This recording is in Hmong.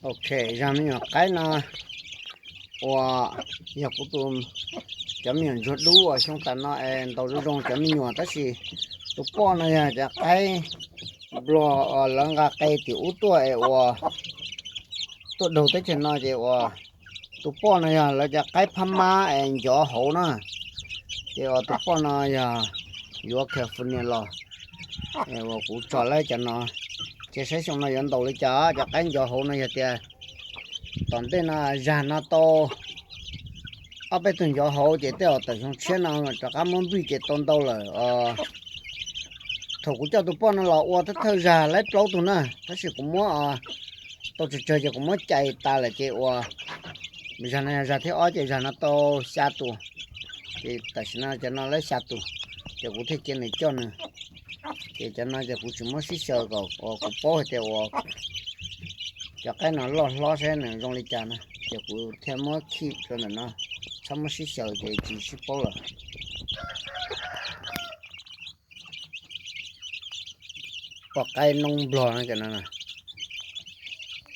Ok, zaj me nyuam qaib no uas yog kuv tus, cov me nyuam ntsuag dub uas xyoo tas no es ntaus zoo zoo cov me nyuam, tab sis tus poj no yog cov qaib nplog uas lawv nqa qe tim ub tuaj es uas tuaj daug teb chaws no ces uas tus poj no yog lawv cov qaib phab mab es ncov hauv na. Ces uas tus poj no yog yuav California los, es uas kuv tso lawv cov no, ces saib xyoo no yuav ntaus li cas. Cov qaib ncov hauv no yog tias tom ntej no zag no tau ob peb tug ncov hauv ces tej zaum tawm xyoo tshiab no rov qab muab npij ces tau ntau lawm os. Thaum kuv coj tus poj no los ua thawj thawj zag laib plaub tug na, tab sis kuv muab tau tsawg tsawg ces kuv muab cais tas lawm ces uas zag no yog zag thib ob ces zag no tau xya tus. Ces tam sim no cov no laib xya tus, ces kuv thiaj cia nws coj nws. Ces cov no ces kuv tsis muab sib xyaw kom uas kuv paub hais tias uas cov qaib no loj hlob saib nws zoo li cas na, ces kuv thiaj muab keep rau ntawm no, txhob muab sib xyaw ces tsis sib paub lawm. Poj qaib noob nplog no cov no,